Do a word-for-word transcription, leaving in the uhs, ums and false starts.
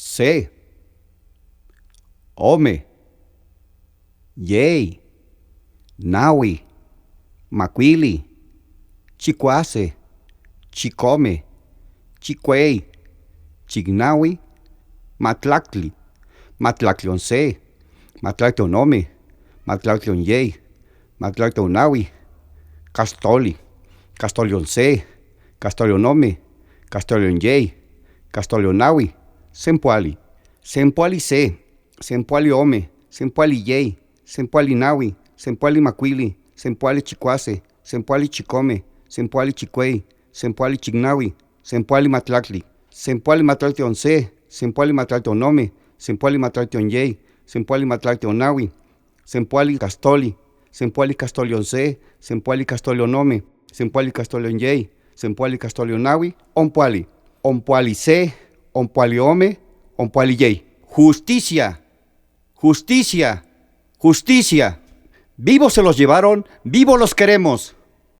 Se, ome, yei, nawi, makuili, chikuase, chikome, chikuei, chiknawi, matlaktli, matlaktli on se, matlaktli on ome, matlaktli on yei, matlaktli on nawi, kastoli, kastoli on se, kastoli on ome, kastoli on yei, kastoli on nawi, sempoali, sempoali se, sempoali ome, sempoali yei, sempoali nawi, sempoali makuili, sempoali chikuase, sempoali chikome, sempoali chikuei, sempoali chiknawi, sempoali matlaktli, sempoali matlaktli on se, sempoali matlaktli on ome, sempoali matlaktli on yei, sempoali matlaktli on nawi, sempoali kastoli, sempoali kastoli on se, sempoali kastoli on ome, sempoali kastoli on yei, sempoali kastoli on nawi, ompoali, ompoali se, ompoali ome, ompoali yei. Justicia, justicia, justicia. Vivos se los llevaron, vivos los queremos.